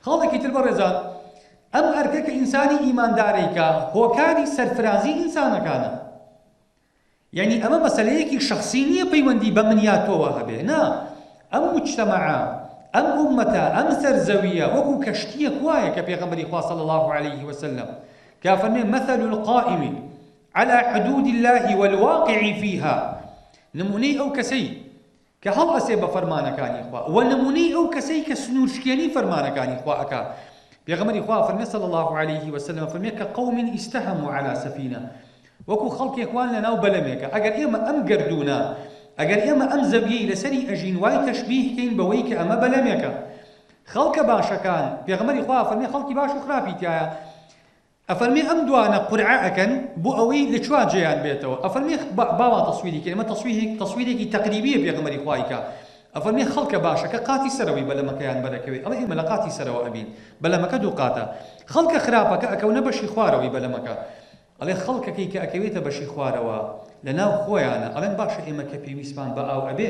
خاڵێکی تر بەڕێزان، ئەم ئەرکە کە ئینسانی ئیماندارەی کە هۆکاری سەرفرازی ئینسانەکانە. یەعنی ئەمە مەسەلەیەکی شەخسی نییە پەیوەندی بە من یا تۆوە هەبێ، نا، ئەم موجتەمەعە، ئەم ئوممەتە، ئەم سەرزەوییە وەکو کەشتییەک وایە کە پێغەمبەری خوا صلی اللە علیه وسلم کە ئەفەرمێ مثل القائم علی حدود اللە والواقع فیها نمونەی ئەو کەسەی کە هەڵئەسێ بە فەرمانەکانی خوا وە نمونەی ئەو کەسەی کە سنوورشکێنی فەرمانەکانی خوا ئەکا پێغەمبەری خوا ئەفەرمێ صلی اللە علیه وسلم ئەفەرمێ کە قوم استهموا علی سفینە وەکو خەڵکێک وان لەناو بەلەمێکە ئەگەر ئێمە ئەم گەردوونە ئەگەر ئێمە ئەم زەویەی لەسەری ئەژین وای تەشبیه کەین بەوەی کە ئەمە بەلەمێکە خەڵکە باشەکان پێغەمبەری خوا ئەفەرمێ خەڵکی باش و خراپی تیایە ئەفەرمێ ئەم دوانە قورعە ئەکەن بۆ ئەوەی لە کوا جێیان بێتەوە ئەفەرمێ با وا تەسویری کەین ئەمە تەسویرێک تەسویرێکی تەقریبیە پێغەمبەری خوا ئەیکا ئەفەرمێ خەڵکە باشەکە قاتی سەرەوەی بەلەمەکەیان بەرەکەوێ ئەڵێ ئێمە لە قاتی سەرەوە ئەبین بەلەمەکە دوو قاتە خەڵکە خراپەکە ئەکەونە بەشی خوارەوەی بەلەمەکە ئەڵێ خەڵکەکەی کە ئەکەوێتە بەشی خوارەوە لە ناو خۆیانە ئەڵێن باشە ئێمە کە پێویستمان بە ئاو ئەبێ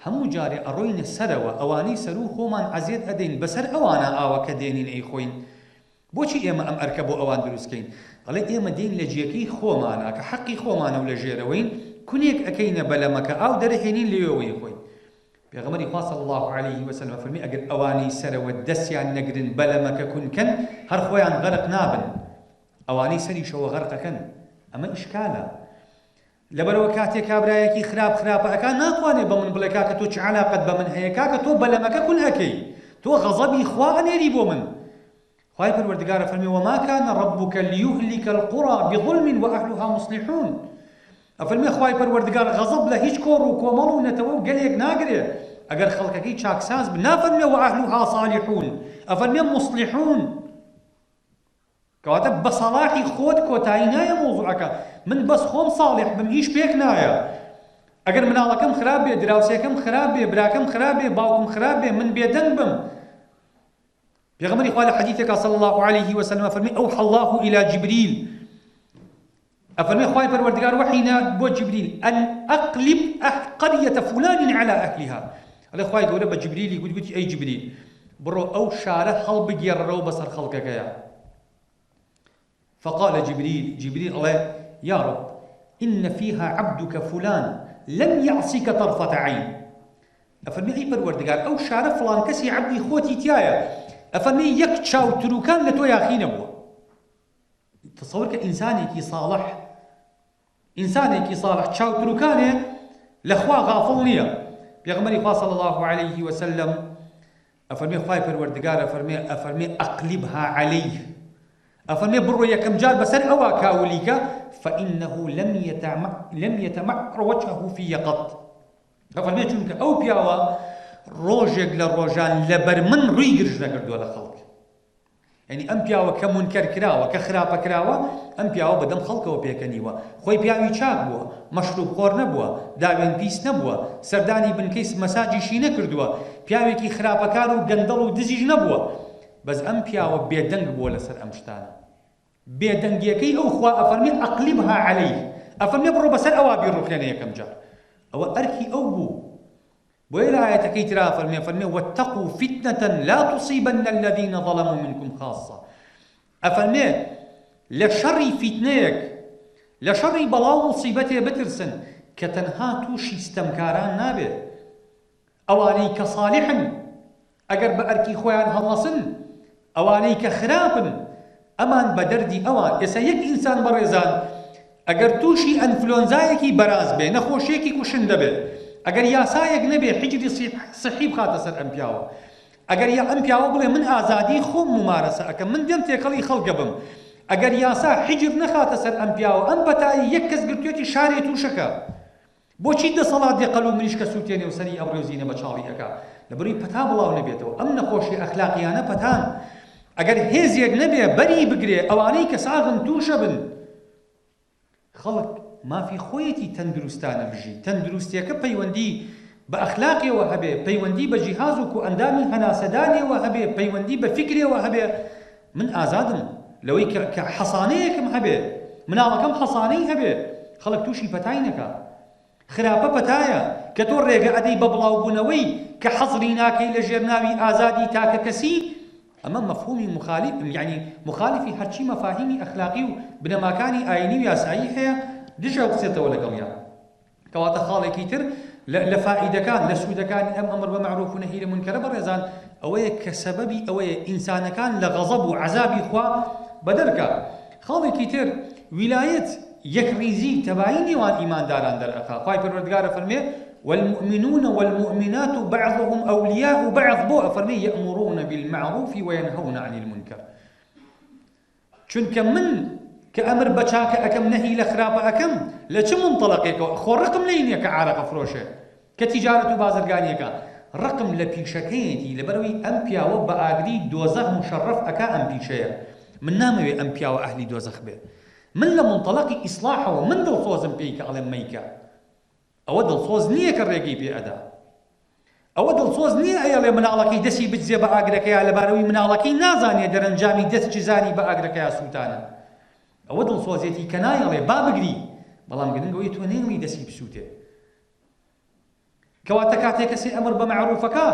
هەموو جارێ ئەڕۆینە سەرەوە ئەوانەی سەروو خۆمان عەزێت ئەدەین بەسەر ئەوانە ئاوەکە دێنین ئەیخۆین بۆچی ئێمە ئەم ئەرکە بۆ ئەوان دروست کەین؟ ئەڵێ ئێمە دێین لە جێگەی خۆمانا کە حەقی خۆمانە و لە ژێرەوەین کونێک ئەکەینە بەلەمەکە ئاو دەرەهێنین لەوێوەی خۆین. پێغەمبەری خوا صلی اللە علیه وسلم ئەفەرموێ ئەگەر ئەوانەی سەرەوە دەستیان نەگرن بەلەمەکە کون کەن هەر خۆیان غەرق نابن ئەوانەی سەریشەوە غەرقەکەن. ئەمە ئیشکالە. لەبەرئەوە کاتێ کابرایەکی خراپ خراپە ئەکا ناتوانێ بە من بڵێ کاکە تۆ چ عەلاقەت بە من هەیە کاکە تۆ بەلەمەکە کون ئەکەی تۆ غەزەبی خوا ئەنێری بۆ من خوای پەروەردگار ئەفەرمێ وما کان ربک لیهلک القری بظلم وأهلها مصلحون ئەفەرمێ خوای پەروەردگار غەزەب لە هیچ کۆڕ و کۆمەڵ و نەتەوە و گەلێک ناگرێ ئەگەر خەڵکەکەی چاکساز بن نافەرمێ وأهلها صالحون ئەفەرمێ مصلحون کەواتە بە سەڵاحی خۆت کۆتایی نایە مەوزوعەکە من بەس خۆم ساڵح بم ئیش پێک نایە ئەگەر مناڵەکەم خراپ بێ دراوسێکەم خراپ بێ براکەم خراپ بێ باوکم خراپ بێ من بێدەنگ بم پێغەمبەری خوا لە حەدیثێکا صلی الله علیه وسلم فەرمی ئەوحى الله إلى جبريل ئەفەرمێ خوای پەروەردگار وەحی نارد بۆ جبریل ان اقلب قریە فلان علی اهلها ئەڵێ خوای گەورە بە جبریلی گوت گوتی ئەی جبریل بڕۆ ئەو شارە هەڵبگێڕەرەوە بەسەر خەڵکەکەیا فقال جبریل جبریل ئەڵێ یا رب ان فیها عبدک فلان لم یعصیک طرفة عین ئەفەرمێ ئەی پەروەردگار ئەو شارە فڵان کەسی عەبدی خۆتی تیایە ئەفەرمێ یەک چاو تروکان لە تۆ یاخی نەبووە تەسەور کە ئینسانێکی ساڵح ئینسانێکی ساڵح چاوتروکانێ لە خوا غافڵ نییە پێغەمبەری خوا صلی الله علیه وسلم ئەفەرمێ خوای پەروەردگار ئەفەرمێ ئەفەرمێ ئەقلبها علیه ئەفەرمێ بڕۆ یەکەم جار بەسەر ئەوە کاولیکە فإنه لم يتمع لم يتمعر وجهه في قط ئەفەرمێ چونکە ئەو پیاوە ڕۆژێک لە ڕۆژان لەبەر من ڕووی گرژ نەکردووە لە خەڵک یانی ئەم پیاوە کە مونکەر کراوە، کە خراپە کراوە، ئەم پیاوە بە دەم خەڵکەوە پێکەنیوە، خۆی پیاوی چاک بووە، مەشروب خۆر نەبووە، داوێن پیس نەبووە، سەردانی بنکەی مەساجیشی نەکردووە، پیاوێکی خراپەکار و گەندەڵ و دزیش نەبووە، بەس ئەم پیاوە بێدەنگ بووە لەسەر ئەم شتانە. بێدەنگیەکەی ئەو خوا ئەفەرمێ اقلبها علیه، ئەفەرمێ بڕۆ بەسەر ئەوا بیڕوخێنە یەکەم جار. ئەوە ئەرکی ئەو بوو. بۆیە لە ئایەتەکەی ترا فەرمێ فەرمێ واتقوا فتنة لا تصیبن الذین ظلموا منکم خاصە ئەفەرمێ لە شەڕی فیتنەیەک لە شەڕی بەڵا و موسیبەتێ بترسن کە تەنها تووشی ستەمکاران نابێ ئەوانەی کە صالحن ئەگەر بە ئەرکی خۆیان هەڵنەسن ئەوانەی کە خراپن ئەمان بە دەردی ئەوان ئێستا یەک ئینسان بەڕێزان ئەگەر تووشی ئەنفلۆنزایەکی بەراز بێ نەخۆشیەکی کوشندە بێ ئەگەر یاسایەک نەبێ حیجری سحی بخاتە سەر ئەم پیاوە ئەگەر یا ئەم پیاوە بڵێ من ئازادی خۆم مومارەسە ئەکەم من دێم تێکەڵی خەڵکە بم ئەگەر یاسا حیجر نەخاتە سەر ئەم پیاوە ئەم پەتای یەک کەس گرتوێتی شارێ تووشەکە بۆچی دەسەڵات دێ قەل و مریشکە سوتێنێ و سەری ئەبڕێ و زینە بە چاڵی ئەکا؟ لەبەروی پەتا بڵاو نەبێتەوە. ئەم نەخۆشیە ئەخلاقیانە پەتان. ئەگەر هێزێک نەبێ بەری بگرێ ئەوانەی کە ساغن توشەبن. خەڵک مافی خۆیەتی تەندروستانە بژی. تەندروستیەکە پەیوەندی بە ئەخلاقێوە هەبێ، پەیوەندی بە جیهاز و کۆئەندامی هەناسەدانێوە هەبێ، پەیوەندی بە فیکرێوە هەبێ. من ئازادم لەوەی کە کە حەسانەیەکم هەبێ مناڵەکەم حەسانەی هەبێ خەڵک تووشی پەتای نەکا خراپە پەتایە کە تۆ ڕێگە ئەدەی بە بڵاوبوونەوەی کە حەزری ناکەی لە ژێر ناوی ئازادی تاکە کەسی. ئەمە مەفهومی مخالیف یەعنی مخالیفی هەرچی مەفاهیمی ئەخلاقی و بنەماکانی ئاینی و یاسایی هەیە دژە و قسێتەوە لەگەڵیان. کەواتە خاڵێکی تر لە لە فائیدەکان لە سوودەکانی ئەم ئەمر بە مەعروف و نەهی لە مونکەرە بەڕێزان ئەوەیە کە سەبەبی ئەوەیە ئینسانەکان لە غەزەب و عەزابی خوا بەدەر کا. خاڵێکی تر ویلایەت یەکڕیزی تەبایی نێوان ئیمانداران دەرئەخا خوای پەروەردگار ئەفەرموێ والمؤمنون والمؤمنات بعضهم اولیاء بعض بۆ ئەفەرموێ یأمرون بالمعروف وینهون عن المنکر چونکە من کە ئەمر بە چاکە ئەکەم نەهی لە خراپە ئەکەم لە چ منطلقێکەوە خۆ ڕقم لێی نییە کە عارەق ئەفرۆشێ کە تیجارەت و بازرگانیەکە ڕقم لە پیشەکەیەتی لەبەرئەوەی ئەم پیاوە بە ئاگری دۆزەخ موشەڕەف ئەکا ئەم پیشەیە من نامەوێ ئەم پیاوە ئەهلی دۆزەخ بێ من لە مونتەڵەقی ئیسڵاحەوە من دڵسۆزم پێی کە ئەڵێم مەیکە ئەوە دڵسۆز نییە کە ڕێگەی پێ ئەدا ئەوە دڵسۆز نییە ئەیەڵێ مناڵەکەی دەسی بچزێ بە ئاگرەکەیا لەبارەوەی مناڵەکەی نازانێ دەرەنجامی دەست چزانی بە ئاگرەکەیا سووتانە ئەوە دڵسۆزێتی کە نایەڵێ با بگری بەڵام گرنگ ئەوەیە تۆ نەیەڵی دەسی بسووتێ کەواتە کاتێ کەسێ ئەمر بە مەعروفەکا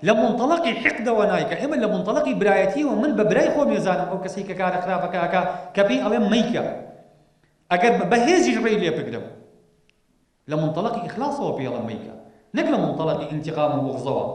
لە مونتەڵەقی حیقدەوە نایکا، ئێمە لە مونتەڵەقی برایەتیەوە من بە برای خۆم ئەزانم ئەو کەسەی کە کارە خراپەکە ئەکا کە پێی ئەڵێم مەیکە ئەگەر بە هێزیش ڕێی لێ بگرم لە مونتەڵەقی ئیخلاسەوە پێی ئەڵێم مەیکە نەک لە مونتەڵەقی ئینتیقام و بوغزەوە.